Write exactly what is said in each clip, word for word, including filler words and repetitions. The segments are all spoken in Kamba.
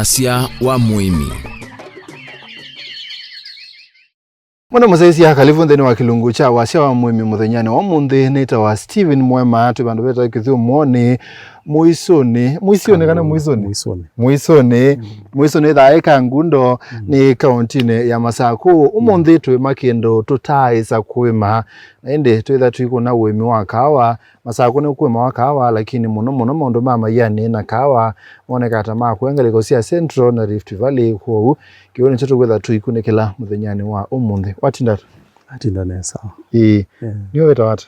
Wasya wa mũĩmi. Mũno mũsyaĩĩsya, karibu nthĩnĩ wa kĩlungu kya Wasya wa Mũĩmi mũthenyanĩ wa ũmũnthĩ. Nĩtawa Steven Mwema, twĩ vandũ vetawa Kĩthyũmũonĩ, mũisũnĩ, mũisũnĩ kana mũisũnĩ? Mũisũnĩ. Mũisũnĩ. Mm. Mũisũnĩ, ĩthaa ĩ Kangundo, mm, nĩ kaũntinĩ ya Masakũ. Ũmũnthĩ, mm, twĩma kĩndũ tũtaaĩsa kũĩma. Na ĩndĩ twĩtha tũikũna ũĩmi wa kaawa, Masakũ nĩ kũĩmawa kaawa, lakini mũno mũno maũndũ ma maianĩ na kaawa monekaa ta ma kũya ngalĩko sya Central na Rift Valley. Kwoou kĩu nĩkyo tũkwĩtha tũikunĩkĩla mũthenyanĩ wa ũmũnthĩ. Watinda ata? Atinda nesa. Ĩĩ. Yeah. Nĩwe wĩtawa ata?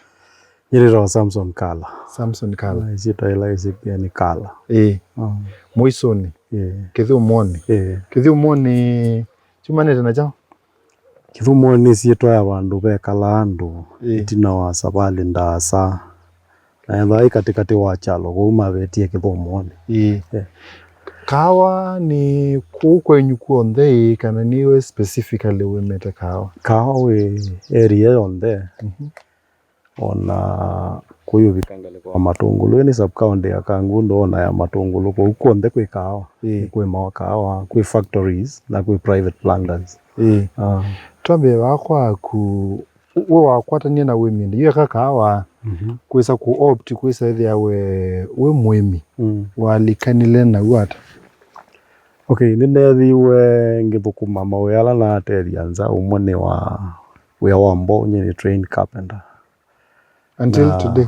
Nyie nĩtawa Samson Kala. Samson Kala. Na ĩsyĩtwa ĩla ĩsĩ pia nĩ Kala. Ĩĩ. Mm. Mũisũnĩ. Ĩĩ. Kĩthyũmũonĩ. Ĩĩ. Kĩthyũmũonĩ kyumanĩte na kyaũ? Kĩthyũmũonĩ nĩ syĩtwa ya vandũ vekalaa andũ, ĩĩ, ĩtina wa savalĩ ndaasa. Na ethĩwa ĩ katĩkatĩ wa kyalo, kwoou mavetie Kĩthyũmũonĩ. Ĩĩ. Eh. Kaawa nĩ kũu kwenyu kw'onthe ĩĩ, kana nĩ we specifically wĩmĩte kaawa? Kaawa wĩ area yonthe. Mhm. Ona kũyũvika ngalĩko ya Matũngũlũ, ĩĩ nĩ sub county ya Kangundo, ona ya Matũngũlũ, kũu kw'onthe kwĩ kaawa. Ĩĩ. Nĩ kũĩmawa kaawa, kwĩ factories, na kwĩ private planters. Ĩĩ. Ah. Twambĩe vaa kwaku, we wakwatanie na ũĩmi ĩndĩ yu eka kaawa, mhm, kwĩsa kũ opt kwĩsa ĩthĩa we wĩ mũĩmi, mm, walikanile naw'o ata? Okay, nĩneethiwe ngĩthũkũma mawĩa ala naatethya nza, ũmwe nĩ wa wĩa wa mboo, nyie nĩ trained carpenter. Until today?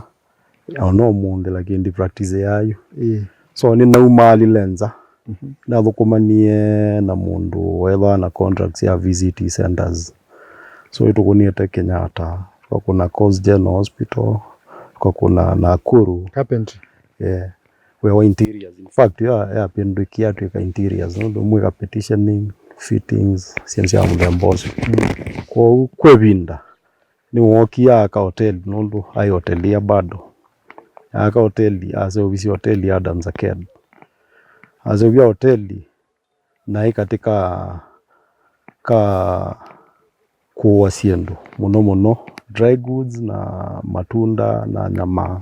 O no ũmũnthĩ, lakini ndi practice yayu. Ĩĩ. So nĩnaumaalile nza. Mhm. Nathũkũmanie na mũndũ weethĩwa na contracts ya V C T centers. So nĩtũkũnĩte Kenyatta, tũkakũna Coast General Hospital, tũkakũna Nakuru. Carpentry? Yeah. Wĩa wa interiors. In fact, ya, yapĩndũkie yatw'ĩka interiors. Nũndũ mwĩka petitioning, fittings, syĩndũ sya mũthemba ũsu. Mm. Kwoou kwĩ ĩvinda nĩwookie aaka hoteli, nũndũ aĩ hotelia bado. Aaka hoteli, aseũvisye hoteli ya Adams Arcade. Aseũvya hoteli, na aĩ katĩ ka, ka kũũa syĩndũ, mũno mũno dry goods na matunda na nyama.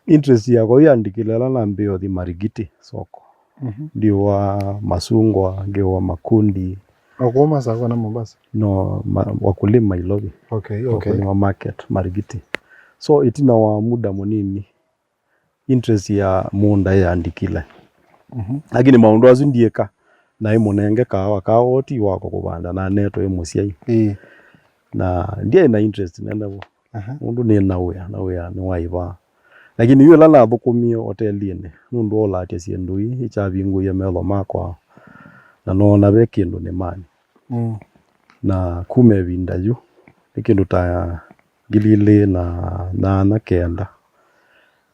Interest yakwa yu yandikile ĩla nambĩĩe ũthi Marigiti soko. Mhm. Ndiũa masungwa, ngĩũa makundi. O kũu Masakũ na Mombasa? No, ma, wakulima Ilovi. Okay, okay. Wakulima market, Marigiti. So, ĩtina wa muda mũnini, interest ya mũũnda yĩandikile. Mhm. Lakini maũndũ asu ndiĩka, naĩ mũnenge kaawa, kaawa ũũ ti wakwa kũvanda, nanetwe ĩ mũsyai. Ĩĩ. Na ndyaĩ na interest nene vo. Aha. Nũndũ nĩ na wĩa, na wĩa nĩwaĩvaa. Lakini yu ĩla nathũkũmie hotelinĩ, nũndũ wolaatya syĩndũ ii, nĩkyavingũie metho makwa, na noona ve kĩndũ nĩmanĩ. Mm. Na kuma ĩvinda yu, nĩ kĩndũ ta ngili ilĩ na nyanya kenda,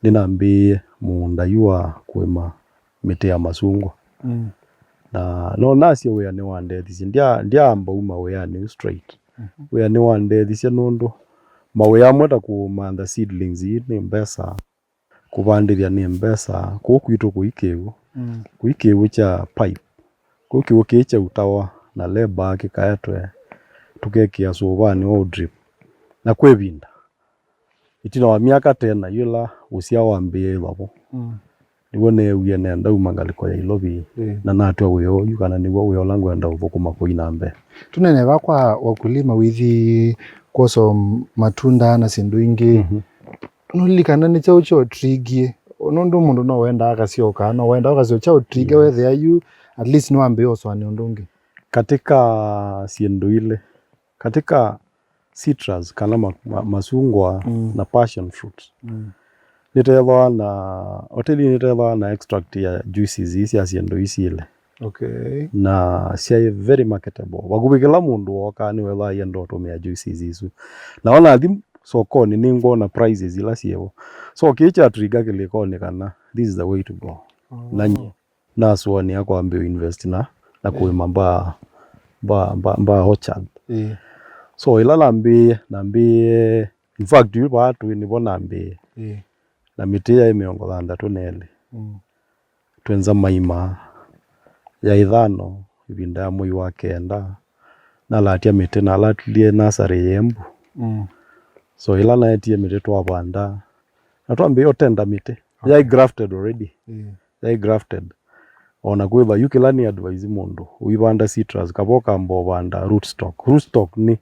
nĩnambĩĩe mũũnda yu wa kũĩma mĩtĩ ya masungwa. Mm. Na no nasye wĩa nĩwandethisye. Ndya-, ndyaamba uma wĩanĩ ũũ straight. Mhm. Wĩa nĩwandethisye nũndũ mawĩa amwe ta kũmantha seedlings ii nĩ mbesa, kũvandĩthya nĩ mbesa, kũu kwitũ kũi kĩw'ũ. Mm. Kũi kĩw'ũ kya pipe. Kũu kĩw'ũ kĩĩ kyautawa na labor kĩkaetwe, tũkekĩa sũvanĩ wa drip. Na kwĩ ĩvinda, ĩtina wa myaka tena yĩla ũsyaa wambĩĩe ĩthavo, mm, nĩw'o neewie nenda uma ngalĩko ya Ilovi, ĩĩ, na natw'a wĩa ũyu, kana nĩw'o wĩa ũla ngwenda ũthũkũma kũi na mbee. Tũnene vaa kwa wakulima, wĩthi kwosa matunda na syĩndũ ingĩ. Mhm. Nũlilikana nĩ kyaũ kyaũtrigie? Nũndũ mũndũ no wendaa akasyoka, no wendaa ũkasyoka kyaũtrigie, yeah, wethĩa yu at least nĩwambĩĩe ũsũanĩa ũndũ ũngĩ. Katika syĩndũ ilĩ, katika citrus kana ma-, ma-, masungwa, mm, na passion fruit. Mm. Nĩtethwa na, hoteli nĩtethwa na extract ya juices ii sya syĩndũ ii syĩlĩ. Okay. Na syaĩ very marketable. Vakuvĩ kĩla mũndũ wookaa nĩwethwa aienda ũtũmĩa juices isu. Na ona athi sokonĩ nĩngwona prices ila syĩvo. So kĩĩ kya trigger kĩlĩkonĩ kana this is the way to go. Oh. Na nyie nasũanĩa kwambĩĩa invest na, na, eh, kũĩma mbaa, mbaa, mbaa, mbaa orchard. Ĩĩ. So ĩla nambĩĩe, nambĩĩe, in fact, yu vaa twĩ nĩvo nambĩĩe. Ĩĩ. Na mĩtĩ yaĩ mĩongo thanthatũ na ĩlĩ. Mm. Twenza maima ya ĩthano ĩvinda ya mwei wa kenda. Nalatya mĩtĩ, nalatĩlye nasarĩ ya Embu. Mm. So ĩla naetie mĩtĩ twavanda, na twambĩĩa ũtenda mĩtĩ. Okay. Yaĩ grafted already. Ĩĩ. Yaĩ grafted. Ona kwĩva yu kĩla nĩ advise mũndũ ũivanda citrus, kava ũkamba ũvanda rootstock. Rootstock nĩ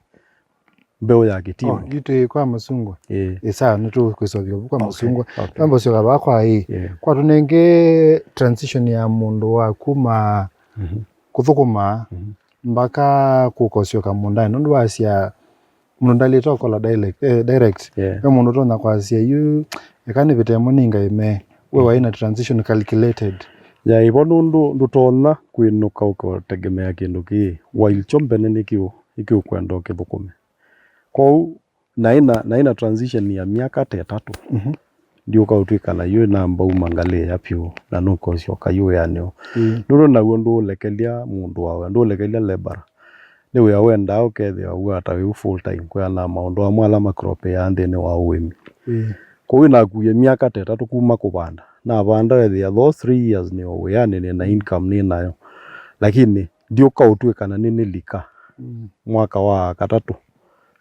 mbeũ ya kĩtimo. Oh, yu twĩ kwa masungwa. Ĩĩ. Ĩ sawa, nĩtũkwĩsovya vu kwa masungwa. Okay. Twamba ũsyoka vaa kwa ĩĩ. Yeah. Kwa tũnenge transition ya mũndũ wa kuma Mhm. kũthũkũma Mhm. mpaka kũka ũsyoka mũũndanĩ, nũndũ wasya mũndũ ndalĩte ũkola direct, eh, direct. Yeah. Ve mũndũ ũtonya kwasya yu, eka nĩvĩte ĩmwe nĩngaĩme. We waĩ na transition calculated. Ya ĩvo nũndũ ndũtonya kwĩnũka ũkategemea kĩndũ kĩĩ, while kyo mbene nĩkĩũ, nĩkĩũkwenda ũkĩthũkũme. Kwoou naĩ na, naĩ na transition ya myaka ta ĩtatũ. Mhm. Ndiũka ũtw'ĩka na yu namba uma ngalĩ ya vyũ, na nũkosyoka yu wĩanĩ ũũ. Mm. Nũndũ naw'o ndũũlekelya mũndũ wa wĩa, ndũũlekelya labor. Nĩ wĩa wendaa ũkethĩwa wĩata wĩ full time, kwĩana maũndũ amwe ala makropĩaa nthĩnĩ wa ũĩmi. Mm. Kwoou nakuie myaka ta ĩtatũ kuma kũvanda. Navanda wethĩa those three years nĩ o wĩanĩ nĩ na income nĩ nayo. Lakini ndiũka ũtw'ĩka na nĩnĩlika Mm. mwaka wa katatũ.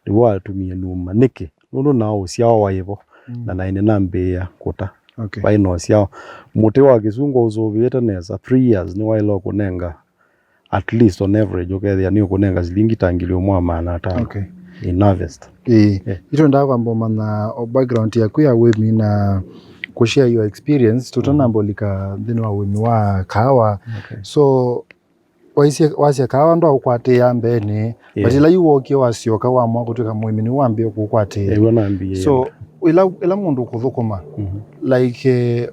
Nĩw'o watumie numa. Nĩkĩ? Nũndũ nao ũsyao waĩ vo, Mm. na naĩ nĩnambĩĩa kũta. Okay. Vaĩ na ũsyao. Mũtĩ wa kĩsungwa ũsũvĩĩte nesa, three years nĩwaĩle kũnenga, at least on average, ũkethĩa nĩ ũkũnenga silingi ta ngili ũmwe wa maana atano Okay. in harvest. Ĩĩ. Yeah. Itwendaa kwamba ũmanya o background yaku ya ũĩmi na kũshare your experience, tũtanamba ũlika nthĩnĩ wa ũĩmi wa kaawa. Okay. So, waisye, wasya kaawa ndwaũkwatĩĩa mbeenĩ, Yeah. but ĩla yu wookie wasyoka wamwa kũtw'ĩka mũĩmi nĩwambĩĩe kũũkwatĩĩa. Ĩw'o nambĩĩe. So, ĩla, ĩla mũndũ ũkũthũkũma, Mhm. like, eh,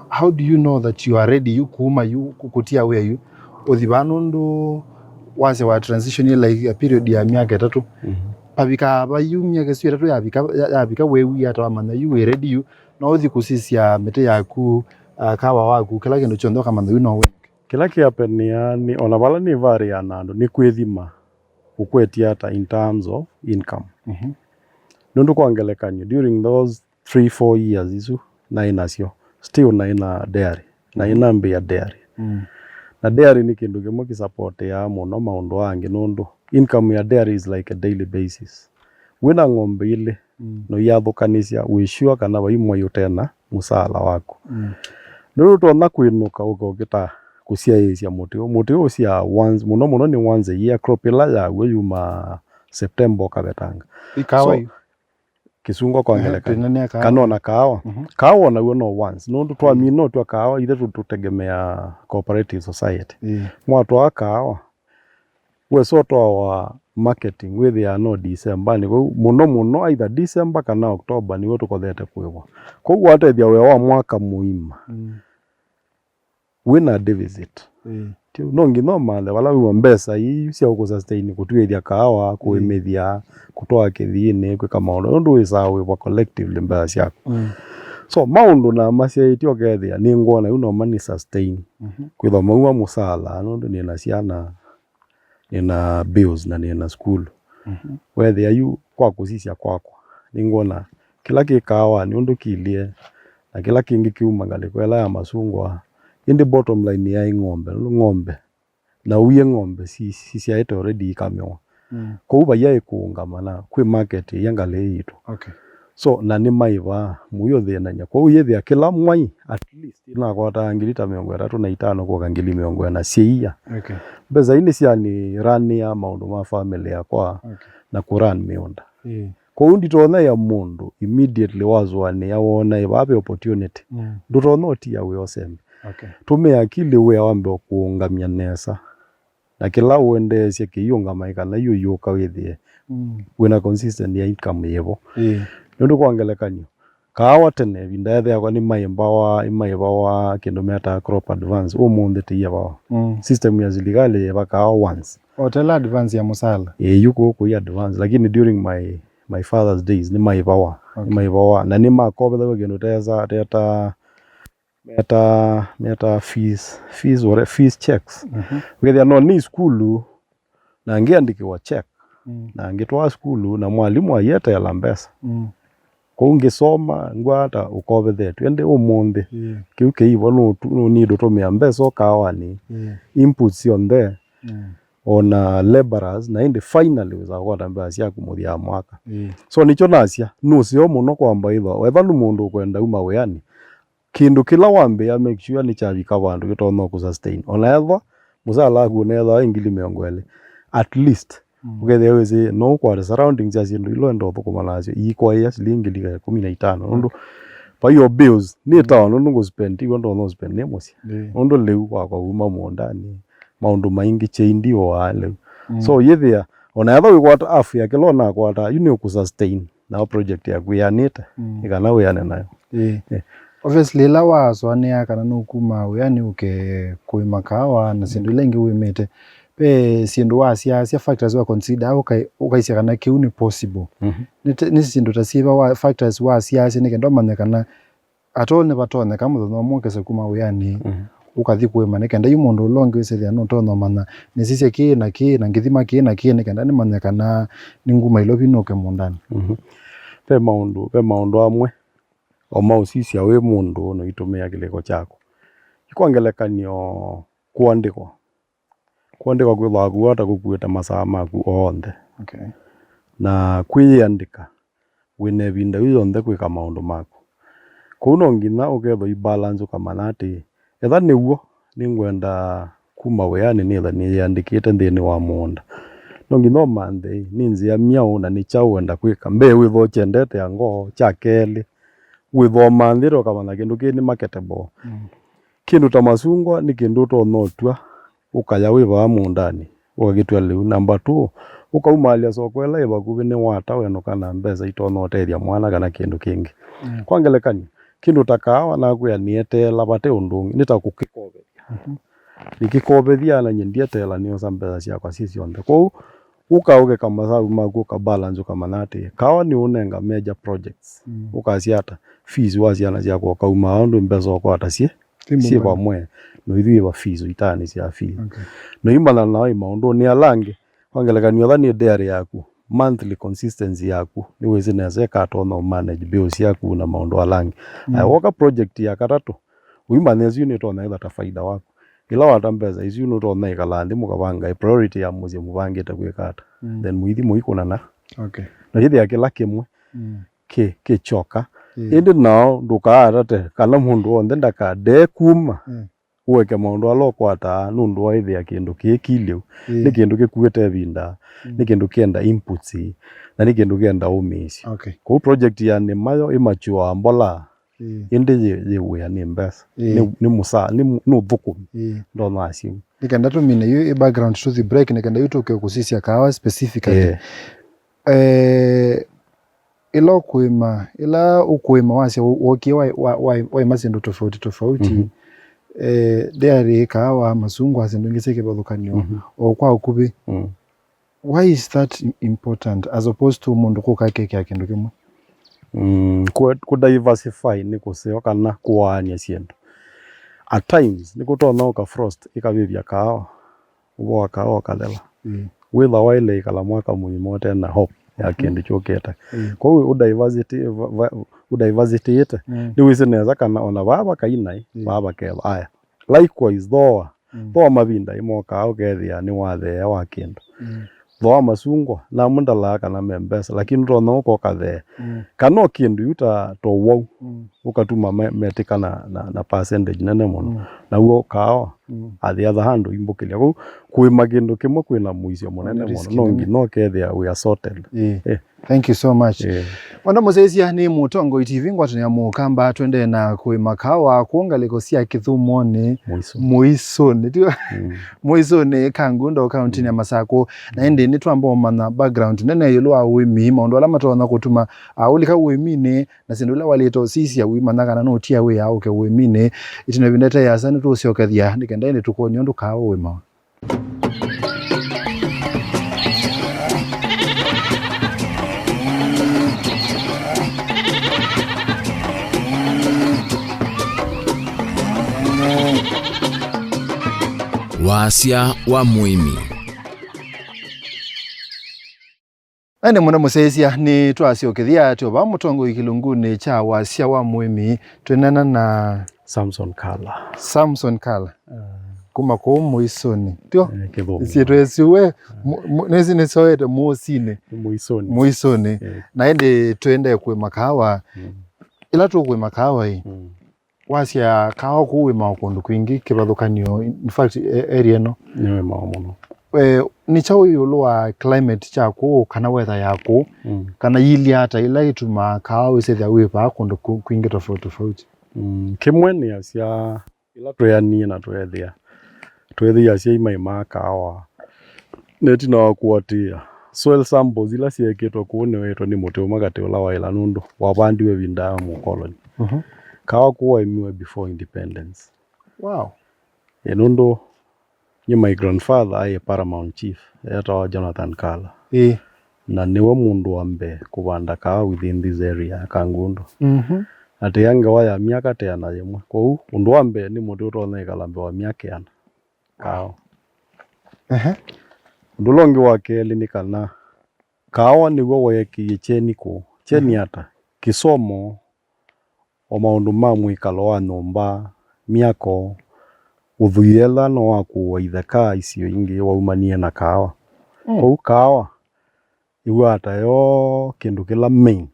how do you know that you are ready yu kuuma yu kũ-, kũtia wĩa yu ũthi vaa, nũndũ wasya wa transition like a period ya myaka ĩtatũ? Mhm. Pavikaa va yu myaka ĩsu ĩtatũ yavika, ya-, yavika wĩw'ie ata wamanya yu wĩ ready yu, no ũthi kũsisya mĩtĩ yaku, ah, kawa waku, kĩla kĩndũ kyonthe ũkamanya yu no wĩnũke? Kĩla kĩapenea nĩ, ona vala nĩvarĩaa na andũ, nĩ kwĩthima ũkwetye ata in terms of income. Mhm. Nũndũ kwa ngelekany'o, during those three, four years isu naĩ nasyo, still naĩ na dairy, naĩ nambĩĩa dairy. Mm. Na dairy nĩ kĩndũ kĩmwe kĩsupportĩaa mũno maũndũ angĩ, nũndũ income ya dairy is like a daily basis. Wĩna ng'ombe ilĩ, Mm. na ũiathũkanĩsya, wĩ sure kana vai mwai ũtena mũsaala waku. Mm. Nũndũ ũtonya kwĩnũka ũke ũkĩta kũsyaĩĩsya mũtĩ ũũ. Mũtĩ ũũ ũsyaa once, mũno mũno nĩ once a year, crop ĩla yaw'o yumaa September ũkavetanga. Ĩ kaawa So, yu? Kĩsungwa kwa Ehe, ngelekany'o. Twĩnanĩa kaawa. Kana ona kaawa. Mhm. Kaawa o naw'o no once. Nũndũ twamina ũtw'a kaawa, ithe tũ-, tũtegemea cooperative society. Ĩĩ. Mwatwaa kaawa, wesa ũtwawa marketing, wĩthĩaa no December-nĩ. Kwoou mũno mũno either December kana October nĩw'o tũkothete kũĩvwa. Kwoou watethya wĩa wa mwaka mũima. Mm. Wĩna deficit. Ĩĩ. Kĩu no nginya ũmanthe vala wĩwa mbesa ii sya ũkũsustain kũtwĩĩthya kaawa, Ĩĩ. kũĩmĩthya, kũtwaa kĩthiinĩ, kwĩka maũndũ. Nũndũ wĩsaa wĩvwa collectively mbesa syaku. Mm. So, maũndũ namasyaĩtye ũkethĩa nĩngwona yu no mani sustain. Mhm. Kwĩthwa maua mũsaala, nũndũ nĩna syana, nĩna bills na nĩna sukulu. Mhm. Weethĩa yu kwa kũsisya kwakwa, nĩngwona kĩla kĩ kaawanĩ ũndũ kĩilye, na kĩla kĩngĩ kĩuma ngalĩko ĩla ya masungwa, ĩndĩ bottom line yaĩ ng'ombe, ng'ombe. Na uie ng'ombe si-, sisyaĩte already ikamĩwa. Mm. Kwoou vaiaĩ kũũngama na kwĩ market ĩya ngalĩ yitũ. Okay. So, na nĩ maĩ vaa, mũio thĩnany'a. Kwoou yĩthĩa kĩla mwai, at least, nakwataa ngili ta mĩongo ĩtatũ na itano kũka ngili mĩongo ĩna sya ia. Okay. Mbesa ii nĩsyanĩranĩa maũndũ ma family yakwa Okay. na kũran mĩũnda. Ĩĩ. Kwoou nditonya ya mũndũ immediately wasũanĩa wona ĩvaa ve opportunity. Mm. Ndũtonya ũtia wĩa ũsembe. Okay. Tũmĩa akili wĩa wambe kũũngamya nesa. Na kĩla ũendeesya kĩiũngamae kana yu ũyũka wĩthĩe Mm. wĩna consistent ya income yĩvo. Ĩĩ. Nũndũ kwa ngelekany'o, kaawa tene, ĩvinda yathe yakwa nĩmaĩmbawa, ĩmaĩvawa kĩndũ metaa crop advance. Ũmũnthĩ tĩiĩvawa. Mm. System ya silikalĩ yĩva kaawa once. Otela advance ya mũsala. Ĩĩ, yu kũkũ i advance, lakini during my, my father's days nĩmaĩvawa. Okay. Nĩmaĩvawa. Na nĩmakovethaw'a kĩndũ tesa, teta meta, meta fees, fees, whatever, fees checks. Mhm. Ũkethĩa no nĩ sukulu, na ngĩandĩkĩwa check, Mm. na ngĩtwaa sukulu, na mwalimũ aieteela mbesa. Mm. Kwoou ngĩsoma, ngwata ũkovethetw'e, ĩndĩ ũmũnthĩ, Yeah. kĩu kĩivo nũtu-, nũnĩndũtũmĩa mbesa ũkawanĩ, Yeah. inputs syonthe, Mm. ona laborers, na ĩndĩ finally wĩsa kũkwata mbesa syaku mũthya wa mwaka. Yeah. So nĩkyo nasya, nũseo mũno kwamba ĩthwa, wetha nĩ mũndũ ũkwenda uma wĩanĩ, Kĩndũ kĩla wambĩĩa, make sure nĩkyavika vandũ kĩtonya kũsustain. Ona ethwa mũsala waku ũneethwa wĩ ngili mĩongo ĩlĩ, at least, mm, ũkethĩa wĩsĩ no ũkwate surroundings sya syĩndũ ila ũenda ũthũkũma nasyo iikwaĩa silingi ngili ĩkũmi na itano. Nũndũ, okay, vai o bills, nĩ town, nũndũ ngũspend, iw'o ndonya ũspend nĩ mũsyĩ. Ĩĩ. Nũndũ lĩu wakwa uma mũũndanĩ, maũndũ maingĩ kyendi o aa lĩu. Mm. So, yĩthĩa, ona ethwa wĩkwata half ya kĩla ũnakwata, yu nĩ ũkũsustain. Nao project yaku ĩanĩte, mm, nĩ kana wĩane nayo. Ĩĩ. Eh. Obviously, ĩla wasũanĩa kana nũkuma wĩanĩ ũke kũĩma kaawa na syĩndũ ila ingĩ wĩmĩte, ve syĩndũ wasyaasya, factors wa consider, ũkai-, ũkaisya kana kĩu nĩ possible. Mhm. Nĩ te-, nĩ syĩndũ ta syĩva wa, factors wasyaasya nĩ kenda ũmanye kana at all nĩvatonyeka mũthenya ũmwe ũkesa kuma wĩanĩ, mhm, ũkathi kũĩma, nĩ kenda yu mũndũ ũla ũngĩ wĩsĩthĩa nũtonya ũmanya nĩsisya kĩĩ na kĩĩ na ngĩthima kĩĩ na kĩĩ, nĩ kenda nĩmanye kana nĩnguma ilovi nũke mũũndanĩ. Mhm. Ve maũndũ, ve maũndũ amwe o maũsisya wĩ mũndũ na ũitũmĩa kĩlĩko kyaku. Kwa ngelekany'o, kũandĩkwa. Kũandĩkwa kwĩthĩawa kuo ta kũkuĩte masaa maku onthe. Okay. Na kwĩyĩandĩka wĩ na ĩvinda yu yonthe kwĩka maũndũ maku. Kwoou no nginya ũkethwa ĩ balance, ũkamanya atĩ, etha nĩ w'o nĩngwenda kuma wĩanĩ nĩthe nĩyĩandĩkĩte nthĩnĩ wa mũũnda, no nginya ũmanthe nĩ nzĩa myaũ na nĩ kyaũ wenda kwĩka. Mbee, wĩthwa ũkyendete ya ngoo. Kya kelĩ, wĩthwa ũmanthĩte ũkamanya kĩndũ kĩĩ nĩ marketable. Mm. Kĩndũ ta masungwa nĩ kĩndũ ũtonya ũtw'a ũkaya wĩ vaa mũũndanĩ, ũkakĩtw'a lĩu. Namba two, ũkaumaalya soko ĩla ĩ vakuvĩ nĩ wata wenũka na mbesa itonya ũtethya mwana kana kĩndũ kĩngĩ. Mm. Kwa ngelekany'o, kĩndũ ta kaawa nakwĩa nĩeteela vate ũndũ ũngĩ, nĩ ta kũkĩkovethya. Mhm. Nĩkĩkovethya na nyie ndieteela nĩosa mbesa syakwa syĩ syonthe. Kwoou, ũka ũkeka masavu maku, ũka balance, ũkamanya atĩ kaawa nĩ ũnenga major projects. Mm. Ũkasya ata? Fees wa syana syakwa ũkaumaa ũndũ mbesa ũkwata syĩ, syĩ vamwe. No ithyĩ va fees, ũitaanĩsya fees. Okay. No imana nayo ĩ maũndũnĩ ala angĩ. Kwa ngelekany'o, etha nĩ diary yaku, monthly consistency yaku, nĩwĩsĩ nesa ĩkatonya ũmanage bills syaku na maũndũ ala angĩ. Mm. Aya, woka project ya katatũ, ũimanya ĩsu nĩtonya ĩla ta faida waku. Ĩla wata mbesa isu nũtonya ĩkala nthĩ mũkavanga ĩ priority ya mũsyĩ mũvangĩte kwĩka ata. Mm. Then mũithi mũikũnana. Okay. Na yĩthĩa kĩla kĩmwe, mm, kĩ, kĩkyoka. Mm. Ĩndĩ nao ndũkaatate kana mũndũ w'onthe ndakadee kuma, mm, ũeke maũndũ ala ũkwataa nũndũ wa ĩthĩa kĩndũ kĩĩ kĩlĩu. Mm. Nĩ kĩndũ kĩkuĩte ĩvinda, mm, nĩ kĩndũ kĩenda inputs, na nĩ kĩndũ kĩenda ũmĩĩsyo. Okay. Kwoou project ya nĩma yo ĩmakyũaa mbolaa. Ĩĩ. Ĩndĩ yĩ, yĩ wĩa nĩ mbesa. Ĩĩ. Nĩ, nĩ mũsaa, nĩ, nĩ ũthũkũmi. Ĩĩ. Ndonaa syĩu. Nĩ kenda tũmine yu ĩ background tũthi break, nĩ kenda yu tũke kũsisya kaawa specifically. Ĩĩ. Eh, ĩla ũkũĩma, ĩla ũkũĩma wasya wo-, wokie wa, wa, wa, waĩma syĩndũ tofauti tofauti. Mhm. Eh, diary, kaawa, masungwa, syĩndũ ingĩ syĩ kĩvathũkany'o, mhm, o kwa ũkuvĩ. Mm. Why is that im-, important as opposed to mũndũ kũka akekĩa kĩndũ kĩmwe? Mm, kũ, kũ diversify nĩ kũseo kana kũaany'a syĩndũ. At times, nĩkũtonya ũka frost ĩkavĩvya kaawa, ũvo wa kaawa ũkathela. Mm. Wĩthwa waĩle ĩkala mwaka mũima ũte na hope ya, mhm, kĩndũ kyũkĩte. Mm. Kwoou ũ diversity, va, va, ũ diversityĩte, mm, nĩwĩsĩ nesa kana ona vaa vakainaĩ, mm, vaa vakethwa. Aya. Likewise, thooa. Mm. Thooa mavinda ĩmokaa ũkethĩa nĩwatheea wa kĩndũ. Mm. Thooa masungwa, namo ndalaa kana me mbesa, lakini ũtonya ũka ũkathea. Mm. Kana o kĩndũ yu ta, ta ũwau, mm, ũkatuma me-, metĩka na, na, na percentage nene mũno. Mm. Naw'o kaawa, mm, athĩatha handũ imbũkĩlya. Kwoou kũĩma kĩndũ kĩmwe kwĩna mũisyo mũnene mũno. Risk nene. No nginya ũkethĩa we are sorted. Ĩĩ. Eh. Thank you so much. Yeah. Mwenda mũsyaĩĩsya nĩ Mũtongoi T V, ngwatanĩo ya Mũkamba, twendee na kũĩma kaawa kũu ngalĩko sya Kĩthumonĩ. Mũisũnĩ. Mũisũnĩ, tio? Mm. Mũisũnĩ Kangundo, kauntinĩ ya, mm, Masakũ. Na ĩndĩ nĩtwamba ũmanya background nene ĩũlũ wa ũĩmi, maũndũ ala matonya kũtuma, ah, ũlika ũĩminĩ, na syĩndũ ila waĩlĩte ũsisya ũimanya kana nũtia wĩa ũke ũĩminĩ. Ĩtina ĩvinda ĩte yĩasa nĩtũũsyokethya nĩ kenda ĩndĩ tũkwony'e ũndũ kaawa ũĩmawa. Wasya wa mũĩmi. Na ĩndĩ mũno mũsyaĩĩsya, nĩtwasyokethya tyo vaa Mũtongoi kĩlungunĩ kya wasya wa mũĩmi, twĩneena na Samson Kala. Samson Kala. Ah. Kuma kũu Mũisũnĩ. Tyo? Eh, Kĩthũngũ. Syĩtwa ĩsu we, ah, mu-, mu-, nĩsi nĩsoete mũsinĩ. Mũisũnĩ. Mũisũnĩ. Eh. Na ĩndĩ twendee kũĩma kaawa. Mm. Ĩla tũkũĩma kaawa ĩ, mm, Wasya kaawa kũu wĩmawa kũndũ kwingĩ kĩvathũkany'o, in fact, e-, area ĩno. Nĩwĩmawa mũno. Eh, nĩ kyaũ ĩũlũ wa climate kya kũu, kana weather ya kũu, mm, kana yĩilye ata ĩla ĩtumaa kaawa wĩsethĩa wĩ vaa kũndũ kũ-, kwingĩ tofauti tofauti? Mm, kĩmwe nĩasya, ĩla tweanie na tweethĩa, tweethĩa asyai maimaa kaawa, na ĩtina wa kũatĩĩa, soil samples ila syeekĩtwe kũu nĩweetwe nĩ mũtĩ ũmwe katĩ ũla waĩla nũndũ wavandiwe ĩvinda ya mũkoloni. Mhm. Kaawa kũu waimiwe before independence. Wow. Ĩ, nũndũ nyie my grandfather aĩ paramount chief, etawa Jonathan Kala. Ĩĩ. Na nĩwe mũndũ wa mbee kũvanda kaawa within this area ya Kangundo. Mhm. Atĩĩa ngewa ya myaka ta ĩana yĩmwe. Kwoou, ũndũ wa mbee nĩ mũtĩ ũtonya ĩkala mbee wa myaka ĩana. Kaawa. Ehe. Ũndũ ũla ũngĩ wa kelĩ nĩ kana kaawa nĩw'o weekĩie kyeni kũu. Kyeni, mhm, ata? Kĩsomo, o maũndũ ma mwĩkalo wa nyũmba, myako, ũthwii ethĩwa no wa kũũa itheka isio ingĩ waumanie na kaawa. Mm. Kwoou kaawa ĩw'aa ta yo kĩndũ kĩla main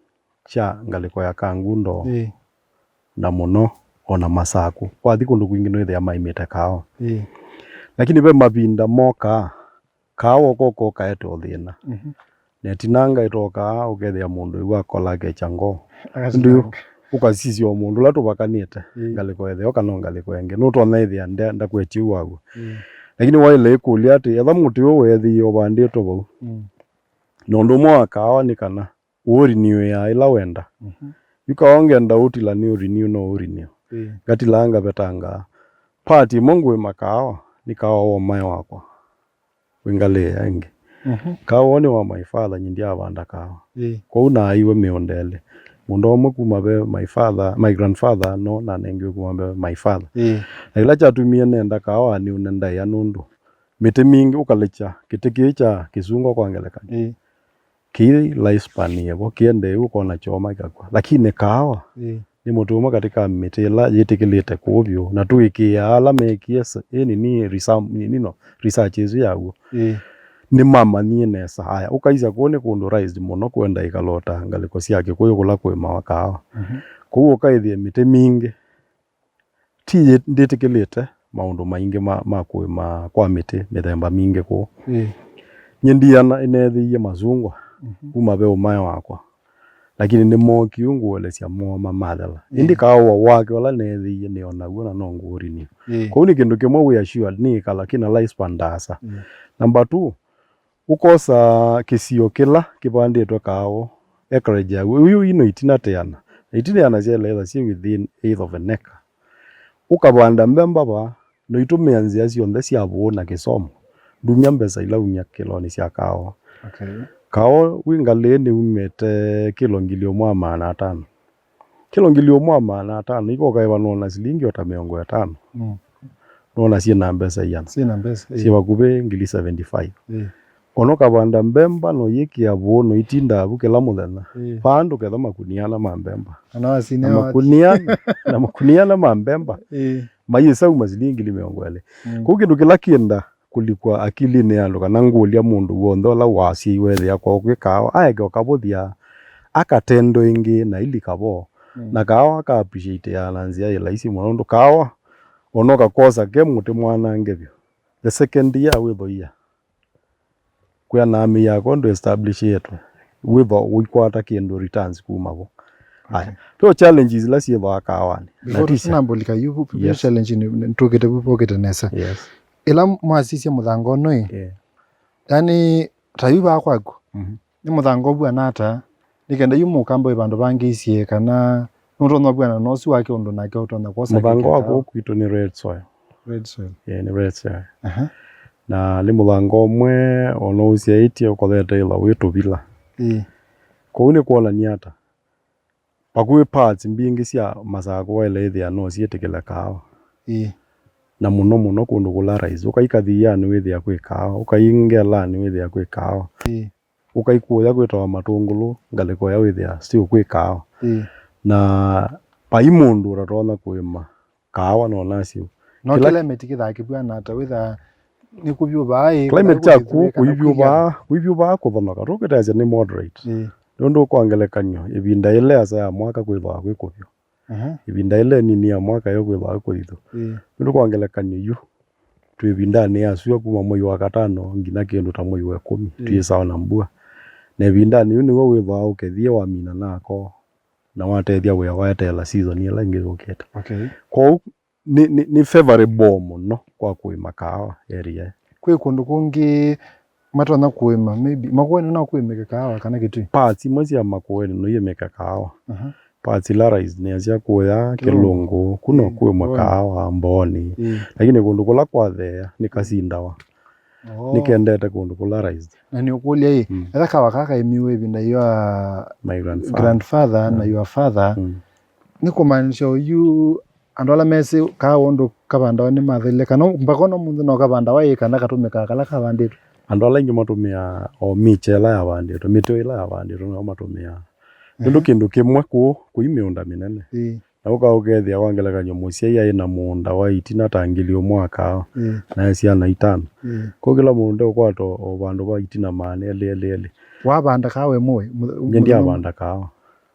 kya ngalĩko ya Kangundo, ĩĩ, na mũno o na Masakũ. Wathi kũndũ kwingĩ nĩwĩthĩa maimĩte kaawa. Ĩĩ. Lakini ve mavinda mokaa, kaawa ũkoka ũkaete ũthĩna. Mhm. Na ĩtina ngaitokaa ũkethĩa mũndũ ĩw'aa akola akekya ngoo. Akasinanga. Ĩndĩ ũkasisya o mũndũ ũla tũvakanĩte, ĩĩ, ngalĩko ĩtheo kana o ngalĩko ĩngĩ, nũtonya ĩthĩa nde-, ndakwetye ũu waw'o. Ĩĩ. Lakini waĩle ĩkũlya atĩ, etha mũtĩ ũũ weethĩie ũvandĩtwe vau, mm, na ũndũ ũmwe wa kaawa nĩ kana ũũriniũĩa ĩla wenda. Mhm. Yu kaawa ngenda ũtila nĩ ũriniũ, no ũriniũ. Ĩĩ. Ngatilaa ngavetanga. Part ĩmwe ngũĩma kaawa, nĩ kaawa wa ũmae wakwa wĩ ngalĩ ĩya ĩngĩ. Mhm. Kaawa nĩ wa my father, nyie ndyavanda kaawa. Ĩĩ. Kwoou naaiwe mĩũnda ĩlĩ. Mũũnda ũmwe kuma ve my father, my grandfather, no nanengiwe kuma ve my father. Ĩĩ. Na kĩla kyatumie nenda kaawa nĩ ũne ndaĩa nũndũ mĩtĩ mingĩ ũkalekya kĩtĩ kĩĩ kya kĩsungwa kwa ngelekany'o. Ĩĩ. Kĩ lifespan yĩvo, kĩendee ũkona kyoma kĩkakw'a. Lakini kaawa, ĩĩ, nĩ mũtĩ ũmwe katĩ ka mĩtĩ ĩla yĩtĩkĩlĩte kũu vyũ, na tũĩkĩĩaa ala meekie s-, ĩ nini, resa-, nini no, research ĩsu yaw'o. Ĩĩ. Nĩmamanyie nesa. Aya, ũkaisya kũu nĩ kũndũ raised mũno, kwenda ĩkalota ngalĩko sya Kĩkũyũ kũla kũĩmawa kaawa. Mhm. Kũu ũkaĩthĩa mĩtĩ mingĩ ti yĩ-, ndĩtĩkĩlĩte maũndũ maingĩ ma, ma kũĩma kwa mĩtĩ mĩthemba mingĩ kũu. Ĩĩ. Nyie ndiana ĩneethĩie masungwa, mhm, kuma ve ũmae wakwa. Lakini nĩmookie ngũelesya mooma mathela. Ĩĩ. Ĩndĩ kaawa wake ũla neethĩie nĩ o naw'o na no ngũũrinĩe. Ĩĩ. Kwoou nĩ kĩndũ kĩmwe wĩ assured nĩ ĩkala kĩna lifespan ndaasa. Ĩĩ. Number two, ũkosa kĩsio kĩla kĩvandĩtwe kaawa, acreage yaw'o, yu ino itina ta ĩana. Itina ĩana syaĩle ĩtha syĩ within eighth of an acre. Ũkavanda mbemba vaa, noitũmĩa nzĩa syonthe sya vũũ na kĩsomo, ndumya mbesa ila umya kĩlonĩ sya kaawa. Okay. Kaawa wĩ ngalĩ nĩumĩte kĩlo ngili ũmwe wa maana atano. Kĩlo ngili ũmwe wa maana atano, ikoka ĩva nũona silingi o ta mĩongo ĩtano. Mm. Nũona syĩ na mbesa iana. Syĩ na mbesa, syĩ ĩĩ, vakuvĩ ngili seventy-five. Ĩĩ. Ona ũkavanda mbemba, no yĩkĩa vũũ, no itindaa vu kĩla mũthenya. Ĩĩ. Vandũ ketha makunia ana ma mbemba. Kana wasinĩa na waki. Makunia ana, na makunia ana ma mbemba. Ĩĩ. Mayĩsauma silingi ngili mĩongo ĩlĩ. Mm. Kũu kĩndũ kĩla kĩenda kũlikwa akilinĩ ya andũ, kana ngũlya mũndũ w'onthe ũla wasya ĩwethĩa kwoo kwĩ kaawa, aeke ũkavũthya, akatendo ĩngĩ na ilika vo. Mm. Na kaawa aka appreciateaa na nzĩa yĩ laisi mũno, nũndũ kaawa ona ũkakosa ke mũtĩ mwanange vyũ, the second year wĩthoia. Kwĩanaa mĩako ndũ establishĩtwe, wĩva ũikwata kĩndũ returns kuma vo. Aya. Okay. Tyo challenges ila syĩthwa kaawanĩ. Na before tisya. Tunambũlika yu, yu, yu, yes, challenge nĩ, nĩ, tũkĩte vu vokĩte nesa. Yes. Ĩla mwasisya mũthanga ũno ĩ, yeah, yani, ta yu vaa kwaku, mhm, nĩ mũthanga ũvuana ata? Nĩ kenda yu mũkamba wĩ vandũ vangĩ isie kana nũtonya ũvuana na ũsu wake ũndũ nake ũtonya kwosa mũthanga kĩkĩ wa kaawa? Kũu kwitũ nĩ red soil. Red soil. Yeah, nĩ red soil. Aha. Na nĩ mũthanga ũmwe ona ũsyaĩtye ũkothete ĩla wĩ tũvila. Ĩĩ. Kwoou nĩ kwonania ata? Vakuvĩ parts mbingĩ sya Masakũ waĩle ĩthĩa no syĩtĩkĩle kaawa. Ĩĩ. Na mũno mũno kũndũ kũla raisi. Ũkai Kathianĩ wĩthĩa kwĩ kaawa, ũkai Ngelanĩ wĩthĩa kwĩ kaawa. Ĩĩ. Ũkai kũya kwĩtawa Matũngũlũ, ngalĩko ya wĩthĩa still kwĩ kaawa. Ĩĩ. Na vai mũndũ ũtatonya kũĩma kaawa, no nasyo. No kĩla climate kĩthaa kĩvw'ana ata wĩthaa nĩ kũvyũ vaa ĩ, climate kyaku kũivyũ vaa, kũivyũ vaa kũthonoka, tũkĩtasya nĩ moderate. Ĩĩ. Nũndũ kwa ngelekany'o, ĩvinda yĩla yasa ya mwaka kwĩthwa kwĩ kũvyũ. Aha. Ĩvinda ĩla ĩnini ya mwaka yo kwĩthwa kũthithũ. Ĩĩ. Nũndũ kwa ngelekany'o yu, twĩ ĩvindanĩ ya syũa kuma mwei wa katano nginya kĩndũ ta mwei wa ĩkũmi, ĩĩ, twĩ sawa na mbua. Na ĩvindanĩ yu nĩw'o wĩthwaa ũkethie wamina nako, na watethya wĩa waeteela season ĩla ĩngĩ yũkĩte. Okay. Kwoou, nĩ, nĩ, nĩ favorable mũno kwa kũĩma kaawa area. Kwĩ kũndũ kũngĩ matonya kũĩma, maybe Makueni no kũĩmĩke kaawa kana Kitui? Parts imwe sya Makueni no iĩmĩke kaawa. Aha. Parts ila raised nĩ asya kũya Kĩlũngũ. Kĩlũngũ, kũno, ĩĩ, kũĩmwa Mbooni. Kaawa Mbooni. Ĩĩ. Lakini kũndũ kũla kwatheea nĩ Kasindawa. Oh. Nĩkendete kũndũ kũla raised. Na nĩũkũlya ĩ, mm, etha kaawa kaa kaĩmiwe ĩvinda ya my grandfather, grandfather na, mm, your father, mm, nĩ kũmaanisya oyu andũ ala mesĩ kaawa ũndũ kavandawa nĩmathelile, kana mpaka ũno mũnthĩ no kavandawa ĩ, kana katũmĩkaa kala kavandĩtwe? Andũ ala aingĩ matũmĩaa o mĩkye ĩla yavandĩtwe, mĩtĩ ĩla yavandĩtwe nĩyo matũmĩaa. Nũndũ, ehe, kĩndũ kĩmwe kũũ kũi mĩũnda mĩnene. Ĩĩ. Na ũka ũkethĩa kwa ngelekany'o mũsyai aĩ na mũũnda wa itina ta ngili ũmwe wa kaawa, ĩĩ, na e syana itano. Ĩĩ. Kwoou kĩla mũndũ ndeũkwata o vandũ va itina maana elĩ, elĩ, elĩ. Wavanda kaawa ĩmwe? Nyie ndyavanda kaawa.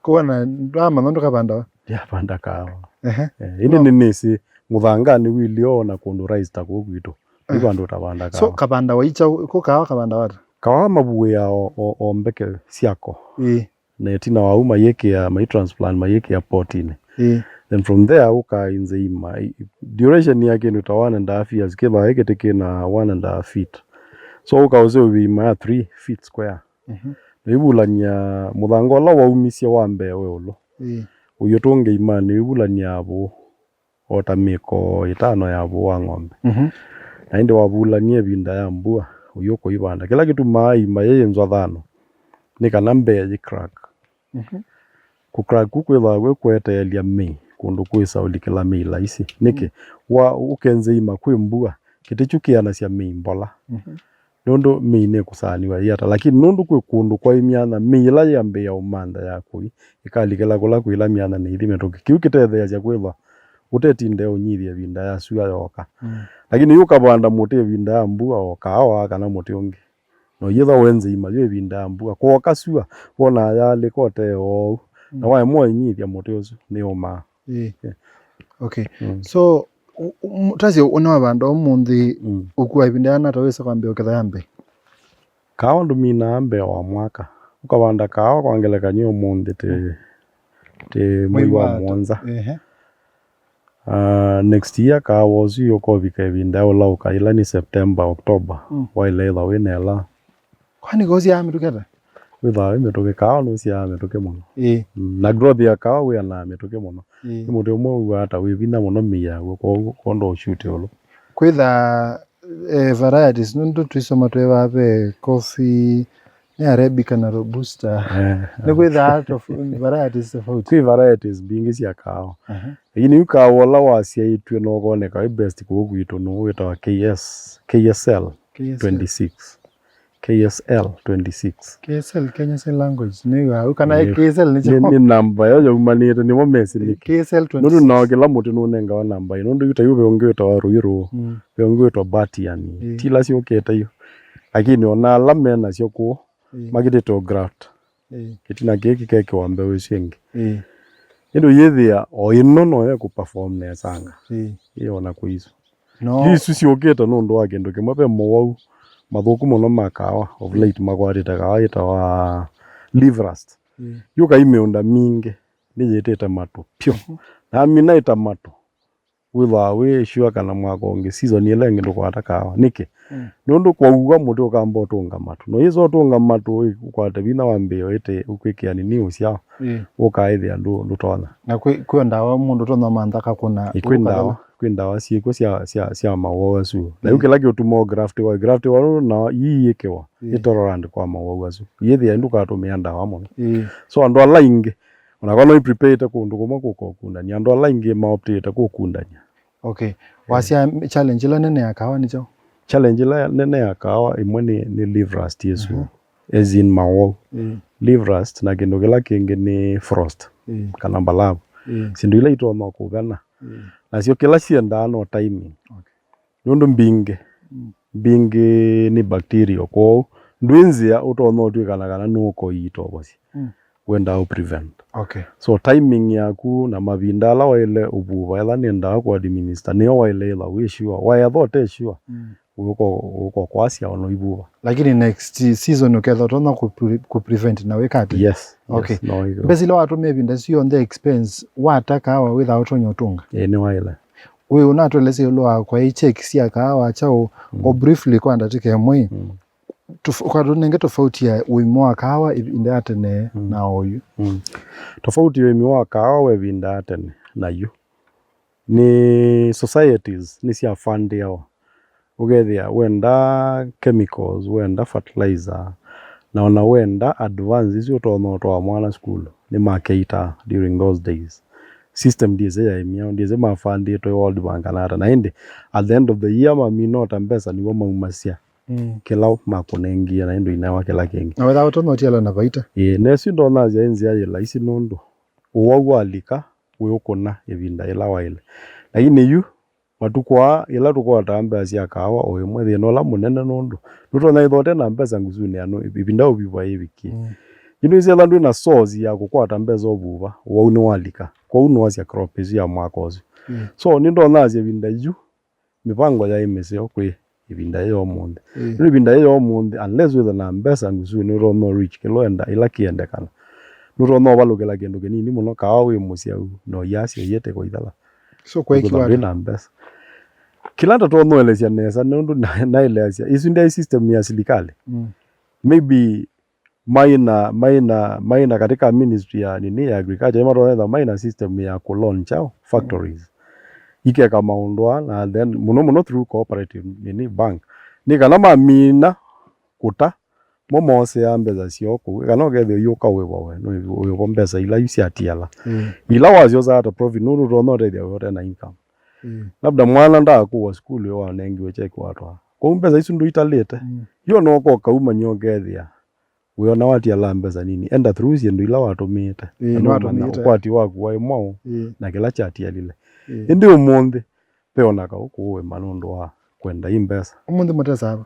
Kwoou na ndwamanya ũndũ kavandawa? Ndyavanda kaawa. Ehe. Eh, ĩndĩ, no, nĩnĩsĩ mũthanganĩ wĩlĩ o na kũndũ raised ta kũũ kwitũ. Nĩ, eh, vandũ ũtavanda kaawa. So, kavandawa ĩ kyaũ, kũ kaawa kavandawa ata? Kaawa mavuĩaa o, o, o mbeke syako. Ĩĩ. Na ĩtina wa ũu mayĩkĩa, mai transplant, mayĩkĩa potinĩ. Ĩĩ. Then from there ũkaa inze ima. I-, duration ya kĩndũ ta one and a half years, kĩthwa ĩ kĩtĩ kĩna one and a half feet. So ũka ũseũvya ima ya three feet square. Mhm. Na ivulany'a mũthanga ũla waumisye wa mbee we ũlũ. Ĩĩ. Ũyũtũnge imanĩ, ivulany'a vũũ o ta mĩko ĩtano ya vũũ wa ng'ombe. Mhm. Na ĩndĩ wavulany'a ĩvinda ya mbua, ũyũ kũivanda. Kĩla kĩtumaa imba yĩyĩnzwa thano nĩ kana mbee yĩ crack. Mhm. Kũ crack kũ kwĩthwa kwĩ kũeteelya mĩi kũndũ kwĩsa ũlikĩla mĩi laisi. Nĩkĩ? Mm. Wa, ũkenze ima kwĩ mbua, kĩtĩ kyu kĩanasya mĩi mbola. Mhm. Nũndũ mĩi nĩkũsaanĩw'a yĩata, lakini nũndũ kwĩ kũndũ kwaĩ myanya, mĩi ĩla yĩambĩĩa ũmantha ya kũi, ĩkalikĩla kũla kwĩ ĩla myanya nĩ ithi mĩtũkĩ. Kĩu kĩtetheeasya kwĩthwa ũtetinde ũnyithya ĩvinda ya syũa yooka. Mm. Lakini yu ũkavanda mũtĩ ĩvinda ya mbua, o kaawa kana mũtĩ ũngĩ, na ũyĩthwa wenze ima yu ĩvinda ya mbua, kwooka syũa, wonaa yaalĩka ũtee oou, na, mm, waema ũinyithya mũtĩ ũsu, nĩũmaa. Ĩĩ. Yeah. Okay. Mm. So, u-, u-, tasye ũnawavanda ũmũnthĩ, mm, ũkua ĩvinda yana ata wĩsa kwambĩa ũketha ya mbee? Kaawa ndũminaa mbee wa mwaka. Ũkavanda kaawa kwa ngelekany'o ũmũnthĩ tĩ, mm, tĩ mwei wa mũonza. Ehe. Ah, next year kaawa ũsu ũkovika ĩvinda ya ũlaũka, ĩla nĩ September, October. Mm. Waĩle ĩthwa wĩ na ĩla. Kwani kosyaa mĩtũkĩ ata? Wĩthwaa wĩ mĩtũkĩ, kaawa nũsyaa mĩtũkĩ mũno. Ĩĩ. Mm, na growth ya kaawa wĩanaa mĩtũkĩ mũno. Ĩĩ. Nĩ mũtĩ ũmwe ũw'aa ta wĩ vinya mũno mĩi yaw'o, kwoou kwondũ ũsyuti ũlũ. Kwĩtha, eh, varieties, nũndũ twĩsoma twĩvaa ve coffee, nĩ Arabica na Robusta. Eh, nĩ kwĩthaa tof-, varieties tofauti. Kwĩ varieties mbingĩ sya kaawa. Aha. Lakini yu kaawa ũla wasyaĩtw'e na ũkoneka wĩ best kũũ kwitũ nũũ wĩtawa K S, K S L twenty-six. K S L twenty-six. K S L, Kenya Sign Language. Nĩ wa, kana nĩ, K S L nĩ nĩ, kyaũ? Nĩ namba yo yaumanĩte, nĩmo mesĩ nĩkĩ. K S L twenty-six. Nũndũ nao kĩla mũtĩ nũnengawa namba ĩ. Nũndũ yu ta yu ve ũngĩ wĩtawa rũirũ, mm, ve ũngĩ wĩtawa batiani. Ĩĩ. Ti ila syũkĩte yu. Lakini ona ala menasyo kũũ, ĩĩ, makĩtĩte o graft. Ĩĩ. Kĩtina kĩĩ kĩkekĩwa mbeũ isu ingĩ. Ĩĩ. Ĩndĩ ũyĩthĩa o ĩno noyo ĩkũperform nesanga. Ĩĩ. Ĩĩ, ona kwĩ isu. No. Yu isu syũkĩte nũndũ wa kĩndũ kĩmwe, ve mowau mathũku mũno ma kaawa of late makwatĩte kaawa yĩtawa leaf rust. Ĩĩ. Yu kai mĩũnda mingĩ nĩyĩtĩte matũ pyũ. Mhm. Na amina ĩta matũ, wĩthwaa wĩ sure kana mwaka ũngĩ, season ĩla ĩngĩ ndũkwata kaawa. Nĩkĩ? Mm. Nũndũ kwaua mũtĩ ũkamba ũtũnga matũ. Na ũyĩsa ũtũnga matũ, ĩ, ũkwate vinya wambĩĩe ũĩte ũkwĩkĩa nini ũsyao, ĩĩ, ũkaĩthĩa ndũ-, ndũtonya. Na kwĩ, kwĩ ndawa mũndũ ũtonya mantha akakũna, ĩ, kwĩ ndawa, ũkathela? Kwĩ ndawa syĩkw'o sya, sya, sya mawau asu. Na yu, ĩĩ, kĩla kĩũtuma graft wa, graft wa nũndũ na ii yĩkĩwa, ĩĩ, ĩ tolerant kwa mawau asu. Yĩthĩa ndũkatũmĩa ndawa mũno. Ĩĩ. So andũ ala aingĩ, ona kana ũiprepareĩte kũndũ kũmwe kũka ũkundany'a, andũ ala aingĩ maoptĩte kũkundany'a. Okay. Eh. Wasya challenge ĩla nene ya kaawa nĩ kyaũ? Challenge ĩla nene ya kaawa ĩmwe nĩ, nĩ leaf rust ĩsu. Mhm. As in mawau. Mm. Leaf rust na kĩndũ kĩla kĩngĩ nĩ frost, mm, kana mbalavu. Mm. Syĩndũ ila itonya kũvena. Mm. Nasyo kĩla syendaa no timing. Okay. Nũndũ mbingĩ, mm, mbingĩ nĩ bacteria, kwoou ndwĩ nzĩa ũtonya ũtw'ĩkana kana nũũka ũitovosya. Mm. wendaa ũ prevent. Okay. So timing yaku na mavinda ala waĩle ũvuva, etha nĩ ndawa kũ administer, nĩyo waĩle ĩla wĩ sure. Waetha ũte sure, mm, ũko, ũko kwasya ona ivuva. Lakini next season ũketha ũtonya kũ pre-, kũ prevent na wĩka atĩ? Yes, yes, okay, no igo. Mbesa ila watumia ĩvinda ĩsu yonthe expense, wata kaawa wĩthaa ũtonya ũtunga? Ĩĩ, nĩ waĩle. Wĩ ũnatũelesya ĩũlũ wa kwaĩ check sya kaawa kyaũ, mm, o briefly kwa ndatĩka ĩmwe? Mm. Tũf-, ũkatũnenge tofauti ya ũĩmi wa kaawa ĩvinda ya tene, mm, na oyu? Mm. Tofauti ya ũĩmi wa kaawa wa ĩvinda ya tene na yu nĩ societies nĩsyafandĩawa. Ũkethĩa wenda chemicals, wenda fertilizer, na ona wenda advance isu ũtonya ũtwaa mwana sukulu, nĩmakeitaa during those days. System ndĩsĩ yaĩ myaũ, ndĩsĩ mafandĩtwe World Bank kana ata. Na ĩndĩ, at the end of the year, mamina ota mbesa nĩw'o maumasya, mm, kĩla makũnengie, na ĩndĩ inewa kĩla kĩngĩ. Na wetha ũtonya ũtiala na vaita. Ĩĩ, na ĩsu ndonasya ĩ nzĩa yĩ laisi nũndũ ũwau walika wĩ ũkũna ĩvinda yĩla waĩle. Lakini yu, matukũ aa, yĩla tũkwataa mbesa sya kaawa o ĩmwe, thĩna ũla mũnene nũndũ nũtonya ĩtha ũte na mbesa ngusunĩ ya nũ-, ĩvinda ũviva yĩvikie. Mm. Yu nĩwĩsĩ ĩla ndwĩ na source ya kũkwata mbesa ũvuva, ũwau nĩwalika. Kwoou nĩwasya crop ĩsu ya mwaka ũsu. Mm. So, nĩndonasya ĩvinda yu, mĩvango yaĩ mĩseo kwĩ ĩvinda yĩĩ ya ũmũnthĩ. Mm. Yu ĩvinda yĩĩ ya ũmũnthĩ, unless wĩthe na mbesa ngusunĩ, ũtonya reach kĩla ũenda, ĩla kĩendekana. Nũtonya ũvalũkĩla kĩndũ kĩnini mũno, kaawa wĩ mũsyau, na ũyasya ũyĩte kwa ithala. So, kwaĩkiwa ata? Ndwĩ na mbesa. Kĩla ndatonya ũelesya nesa, nũndũ na-, naeleasya, ĩsu ndyaĩ system ya silikalĩ. Mm. Maybe maĩ na, maĩ na, maĩ na katika ministry ya nini, ya agriculture, nĩmatonya ĩtha maĩ na system ya kũ loan kyaũ factories. Ikeka maũndũ aa, na then mũno mũno through cooperative nini bank. Nĩ kana mamina kũta, mo moseaa mbesa syoo kũu, kana ũkethĩa ũyũka wĩvo we, nĩ wĩvo mbesa ila yu syatiala. Mm. Ila wasyosaa ta profit, nũndũ ũtonya ũtethya we ũte na income. Mm. Labda mwana ndaakũwa sukulu yo wanengiwe cheki watwaa. Kwoou mbesa isu ndũitalĩte. Mm. Yo no ũkoka umany'a ũkethĩa wĩona watiala mbesa nini, enda through syĩndũ ila watũmĩĩte. Ĩĩ, na nũmanya nĩwatũmĩĩte. Ũkwati waku waĩ mwaũ, ĩĩ, na kĩla kyatialile. Ĩĩ. Ĩndĩ ũmũnthĩ, ve ona kaũ kũũĩma nũndũ wa kwenda i mbesa. Ũmũnthĩ mũtesaa va?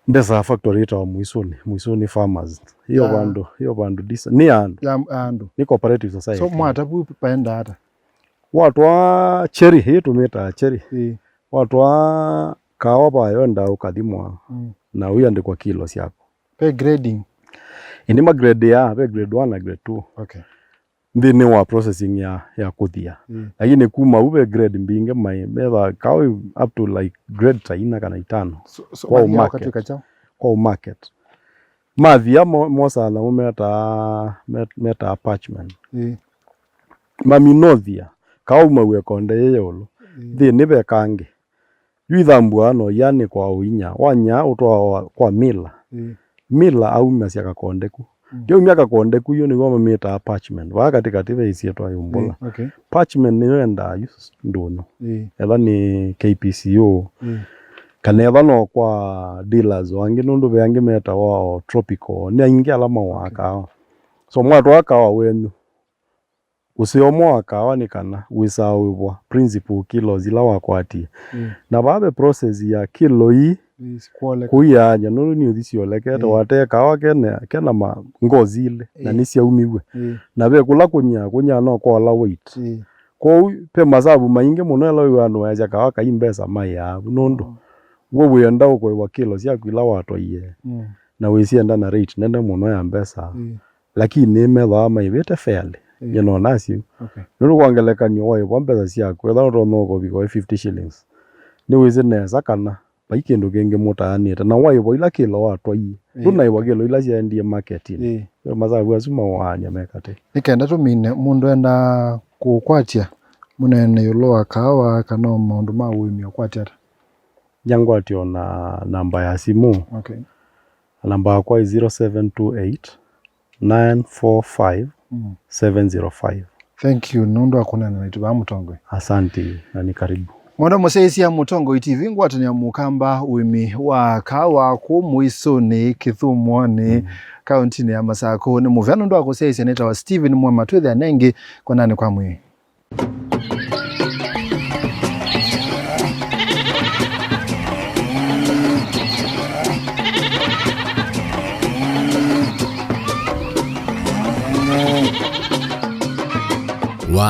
Ndesaa factory ĩtawa Mũisũnĩ, Mũisũnĩ Farmers. Hiyo ya vandũ, hiyo vandũ disa, nĩ ya andũ. Ya andũ. Nĩ cooperative society. So, mwata vu paenda ata? Watwaa cherry, hii tũmĩtaa cherry. Ĩĩ. Watwaa kaawa vayo endaa ũkathimwa, mm, na ũiandĩkwa kilo syaku. Ve grading? Ĩndĩ ma grade ya, ve grade one na grade two. Okay. Nthĩnĩ wa processing ya, ya kũthia. Mm. Lakini kuma u ve grade mbingĩ mai, metha kaũ up to, like, grade ta ina kana itano. So, so, kwa mathia market. Ũkatwĩka kyaũ? Kwa market. Mathia mo-, mosaa namo metaa, met-, metaa parchment. Mm. Maminothia, kaũ umaw'e konde yĩ ĩũlũ. Mm. Nthĩnĩ ve kangĩ. Yu ithambũaa na ũyanĩkwa o inya. Wanyaa ũtwawa kwa miller. Mm. Miller aumasya kakonde ku. Mm. Yaumya kakonde ku, yu nĩw'o mamĩtaa parchment. Vaa katĩkatĩ ve ĩsyĩtwa yũmbũla. Mm, okay. Parchment nĩyo endaa yu ndũnyũ. Mm. Etha nĩ K P C O. Mm. Kana etha no kwa dealers o angĩ, nũndũ ve angĩ metawa o tropical. Nĩ aingĩ ala mauaa kaawa. So mwatwaa kaawa wenyu, ũseo ũmwe wa kaawa nĩ kana wĩsaa ũĩvwa principal kilos ila wakwatie. Mm. Na vaa ve process ya kilo ii, ii sikuoleka, kũiaany'a, nũndũ nĩ ũthi syolekete, ii, watee kaawa kena, kena ma ngozi ilĩ, na, ii, nĩsyaumiw'e. Ii. Na ve kũla kũnyaa, kũnyaa no kwaola weight. Ii. Kwoou ve masavu maingĩ mũno ĩla wĩw'aa andũ mayasya kaawa kai mbesa maĩaa vu, nũndũ, mm, we wĩenda ũkũĩvwa kilo syaku ila watwaie, mm, na wĩsyenda na rate nene mũno ya mbesa. Ii. Lakini nĩmethaa maĩvĩte fairly. Ĩĩ. Nyie nonasya ũu. Okay. Nũndũ kwa ngelekany'o, waĩvwa mbesa syaku, ethĩwa nũtonya ũkũvika fifty shillings, nĩwĩsĩ nesa kana vai kĩndũ kĩngĩ mũtaanĩte, na waĩvwa ila kĩlo watwaie. Ĩĩ. Ndũnaĩvwa kĩlo ila syaendie marketinĩ. Ĩĩ. Ve masavu asu maũaany'a me katĩ. Nĩ kenda tũmine, mũndũ endaa kũkwatya mũneene ĩũlũ wa kaawa kana o maũndũ ma ũĩmi ũkwatya ata? Nyangwatyo na namba ya simũ. Okay. Namba yakwa ĩ zero seven two eight, nine four five, seven zero five. Thank you nũndũ wa kũneena naitũ vaa, mũtongoi. Asante, na nĩ karibu. Mũndũ mũsyaĩĩsya Mũtongoi T V, ngwatanĩo ya mũkamba, ũĩmi wa kaawa kũu Mũisũnĩ, Kĩthũmũonĩ, mm, kauntinĩ ya Masakũ. Nĩ mũvea nũndũ wa kũsyaĩĩsya. Nĩtawa Stephen Mwema, twĩthĩane ĩngĩ kwananĩ kwa mwĩĩ. wa